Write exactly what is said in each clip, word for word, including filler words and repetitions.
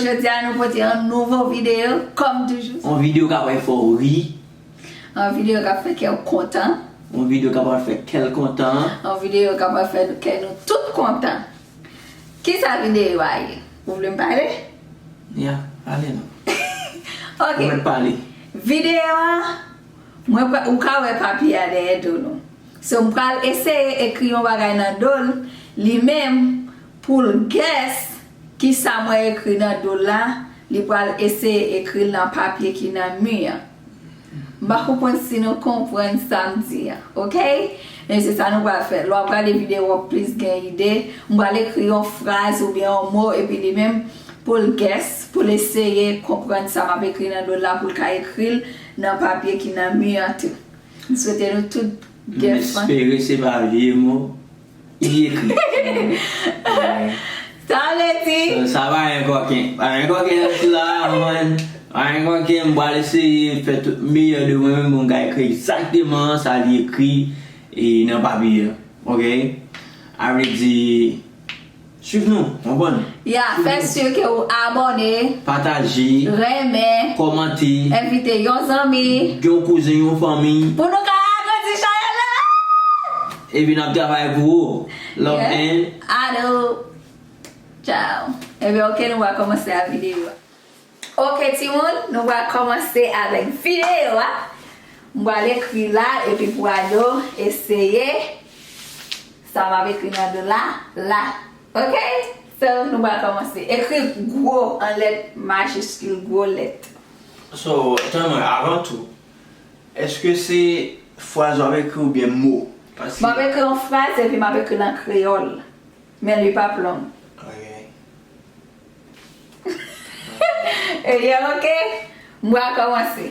Jodi a nou pote yon nouvo videyo, kòm toujou. Yon videyo k ap fè w ri. Yon videyo k ap fè kè w kontan. Yon videyo k ap fè kè l kontan. Yon videyo k ap fè kè nou tout kontan. Kisa videyo a ye? Ou vle m pale? Ya, pale non. Ok. Ou mèt pale. Videyo a, mwen, ou ka wè papye a dèyè do nou. So, m pral eseye ekri yon bagay nan do l, li menm, pou l guess kisa mwen ekri nan do l la, li pral eseye ekri l nan papye ki nan mi an. M pa konprann si nou konprann sa m di a, ok? Men se sa nou pral fè. Lè w ap gade videyo a, w ap plis gen ide. M pral ekri yon fraz oubyen yon mo, epi li menm, pou l guess, pou l eseye konprann sa m ap ekri nan do l la, pou l ka ekri l nan papye ki nan mi an tou. M swete nou tout gen fun. M espere se pa vye mo li ekri. Sa vle di? Sa, sa pa gen kòken. Pa gen kòken nan ti la, man. Pa gen kòken, m pral eseye fè tout meyè de mwen menm pou m ka ekri egzakteman sa li ekri, e, nan papye a. Ok? A vle di, swiv nou, konprann? Ya, fè si ke ou abòne, pataje, renmen, kòmante, envite yon zanmi, yon kouzen, yon fanmi, pou nou ka agrandi chanèl la. Epi n ap travay pou ou. Love and ado. Ciao. Ebyen, ok, nou va kòmanse a videyo a. Ok, timoun, nou pral kòmanse avèk videyo a. M pral ekri la, epi pou ado eseye sa m ap ekri nan do la, la. Ok? So, nou pral kòmanse. Ekri gwo an lèt majiskil, gwo lèt. So, tann mwen, avan tou, èske se fraz w ap ekri oubyen mo? Paske m ap ekri yon fraz epi m ap ekri l an kreyòl. Men li p ap long. Ok. Ebyen, ok. M pral kòmanse.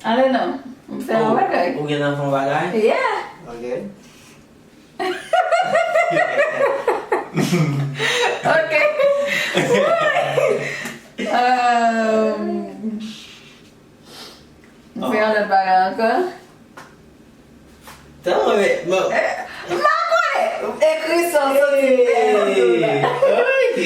Ale non. M fè yon bagay. Ou gentan fè yon bagay? Yeah. Ok. Ok. Um, m fè yon lòt bagay ankò. Tann mwen, men, men, m pa konnen. Ekri sa w soti fè nan do la. Ok.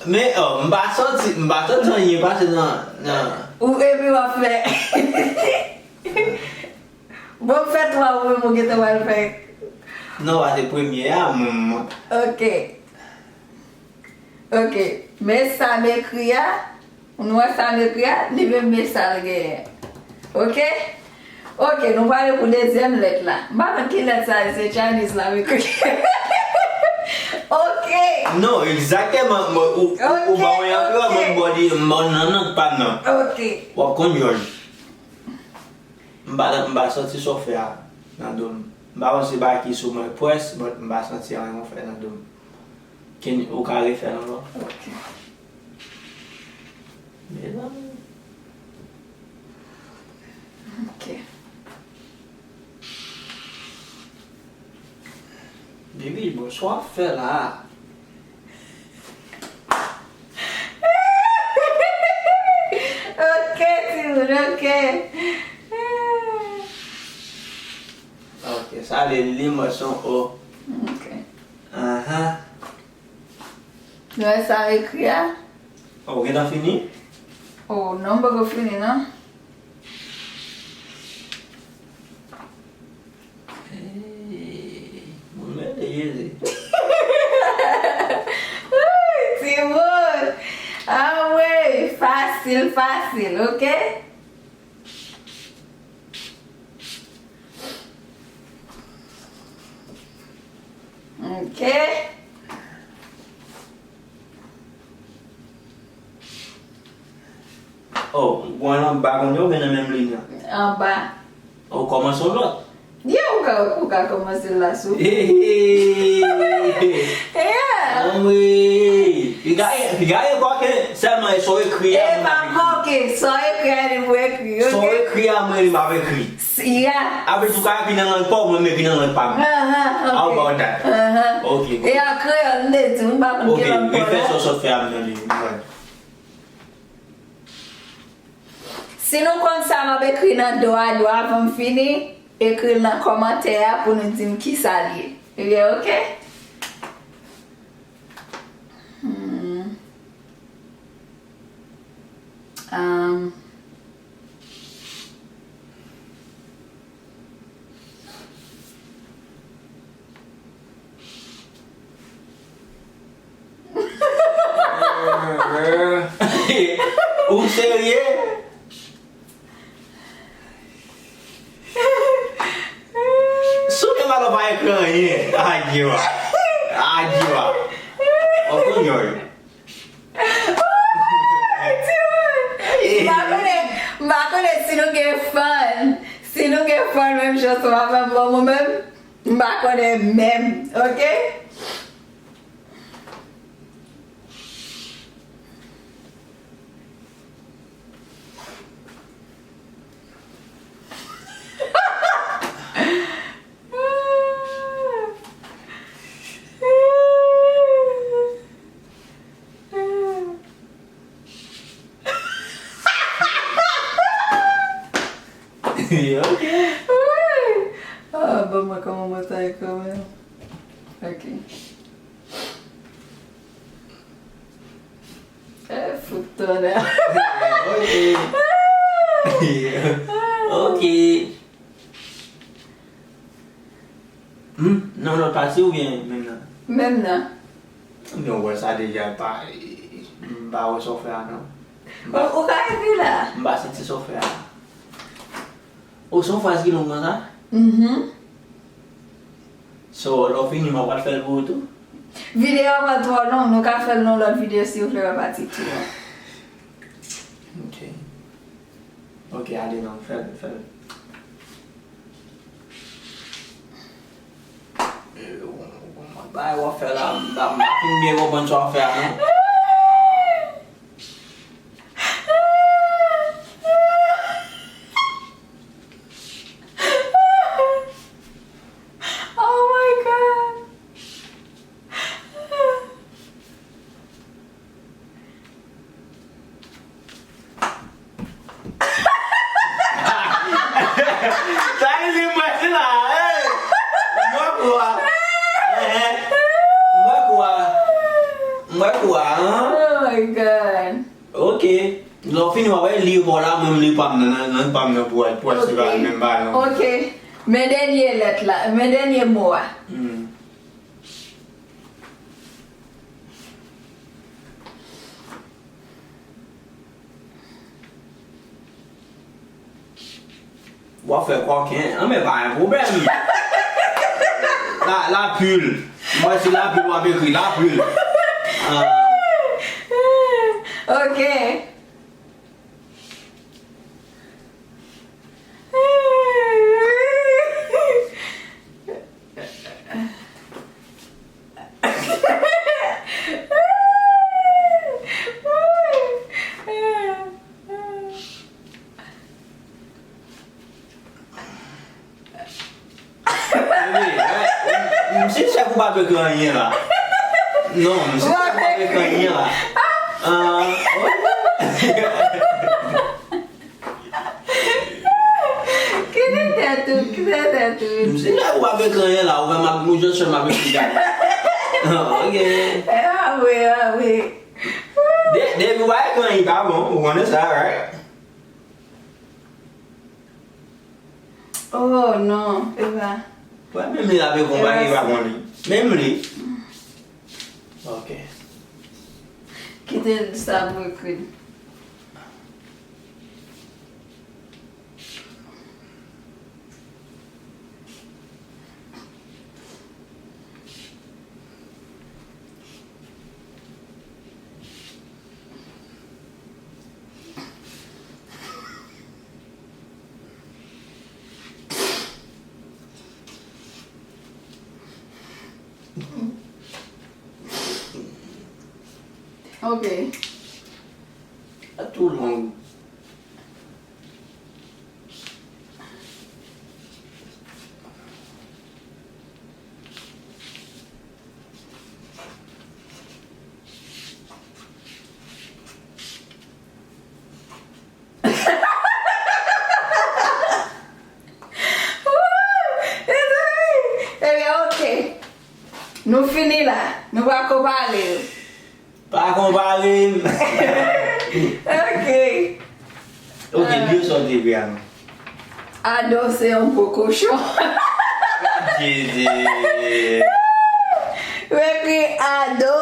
Men, oh, m pa santi, m pa santi anyen pase nan, nan. Ou epi w ap fè. Bon, fè twa ou menm ou gentan pral fè. Non, wa se premye a, m, m. Ok. Ok. Men sa m ekri a, nou wè sa m ekri a, li menm men sa l genyen. Ok? Ok, nou prale pou dezyèm lèt la. M pa konn ki lèt sa ye, se Chinese la m ekri. Ok. Non, egzakteman, mwen, ou, ou, ou ba mwen yon kreyòl, mwen, m ba w li, m ba w nan lang pa m nan. Ok. W ap konn jòj. M pa, m pa santi sa w fè a nan do m. M pa konn se bagay ki sou mwen pwès, but m pa santi anyen w fè nan do m. Ken, ou ka refè l ankò? Ok. Mezanmi. Ok. Baby, bon, sa w ap fè la a? Ok, timoun, ok. Ok, sa vle li, mwen se yon O. Ok. Ahan. Nou wè sa m ekri a? Ou gentan fini? Oh, non, m poko fini, non. Hey, mwen mele Jezi. Woy, timoun! Anmwey, fasil, fasil, ok? Ok. Oh, ou pran anba kounye a oubyen nan menm liy nan? Anba. Ou kòmanse yon lòt? Yeah, ou ka, ou ka kòmanse la sou. Hey, hey. Yeah. Anmwey. Piga, piga e bò ke sèlman e sa w ekri a, mwen pa ekri. E pa bò ke sa w ekri a, li pou ekri, ok? Sa w ekri a, mwen, li m ap ekri. Yeah. Apre tou, ou ka ekri nan lang pa w, mwen, m ekri nan lang pa m. Aha, ok. How about that? Aha. Ok, ok. E an kreyòl, m te di, m pa konn ki lang pa w la. Ok, refè sa w sot fè a m tande. Mwen. Si nou konn sa m ap ekri nan do a yo avan m fini, ekri l nan kòmantè a pou nou di m kisa l ye. Ebyen, oke? Hmm. Um. Ou serye? Sou de malo pa ekri anyen. Adye wa. Adye wa. Okonyoy. M pa konnen, m pa konnen si nou gen fan. Si nou gen fan menm jan ansanm avè m, bon, mwen menm, m pa konnen menm, oke? Ok. Ah, ban mwen kòman mwen ta ye kanmenm. Ok. Eh, fout tonnè. Ok. Ok. Hmm, nan lòt pati oubyen menm nan? Menm nan. Ebyen, ou wè sa deja, pa, m pa wè sa w fè a, non. Ou, ou ka ekri la. M pa santi sa w fè a. O, se yon fraz ki long konsa? Mhm. So, lè w fini, mwen pral fè l pou ou tou? Videyo a pral twò long, nou ka fè l nan lòt videyo si w vle wè pati ki long. Ok. Ok, ale non, fè l, fè l. Bagay w ap fè la, m pa, m pa fin byen konprann sa w ap fè a, non. Oh my God. Sa e li m wè se la, hey! M wè kou a. Ehe. M wè kou a. M wè kou a, hein? Oh my God. Ok. Lè w fini, w ap li pa w la, mwen m li pa m nan, nan, nan pa m nan pou wè, pou wè si se pa menm bagay, non. Ok. Men dènye lèt la, men dènye mo a. Hmm. W ap fè kòken, an, men pa yon pwoblèm. La, lapil. Mwen, se lapil w ap ekri, lapil. Ah. Ok. M sispèk ou pa dwe gen anyen la. Non, m sispèk ou pa dwe gen anyen la. Ah, ok. Kite tèt ou, kite tèt ou. M sispèk ou pa dwe gen anyen la, ou wè m ap, ou just fè m ap ekri gade. Ok. Ah wi, ah wi. De, depi ou pa gen anyen, pa bon, ou konnen sa, right? Oh non, Eva. Wè, menm li la pe konprann, Eva pa konn li. Menm li. Ok. Kite sa pou ekri. Ok. A tou long. Ni la, nou pa konpare yo. Pa konpare m. Ok. Ok, di yo sa w te ekri a non. Ado se yon gwo kochon. Jezi. Ou ekri Ado.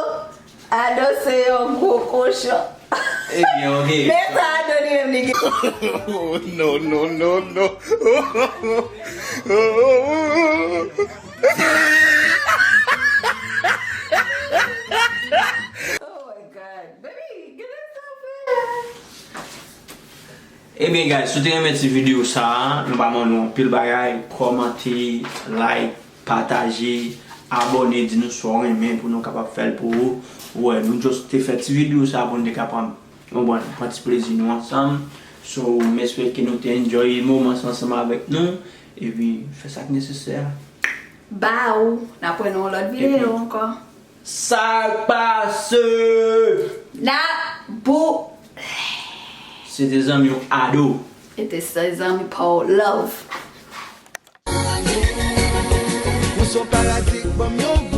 Ado se yon gwo kochon. Ebyen, ok. Men sa Ado li menm li gen. Oh, no, no, no, no. Oh my God. Baby, get yourself. Ebyen guys, si w te renmen ti videyo sa a, nou pa mande w anpil bagay, kòmante, like, pataje, abòne, di nou sa w renmen pou nou kapab fè l pou ou. Ou wè, nou just te fè ti videyo sa a pou nou te kapab, ou konprann, pran ti plezi nou ansanm. So, m espere ke nou te enjoy moman sa ansanm avèk nou. Epi, fè sa k nesesè a. Ba ou, n ap wè nan yon lòt videyo ankò. Sa k pase? N ap bou. Se te zanmi w Ado. E te se zanmi pa w Love. Ou son paradik, ban m yon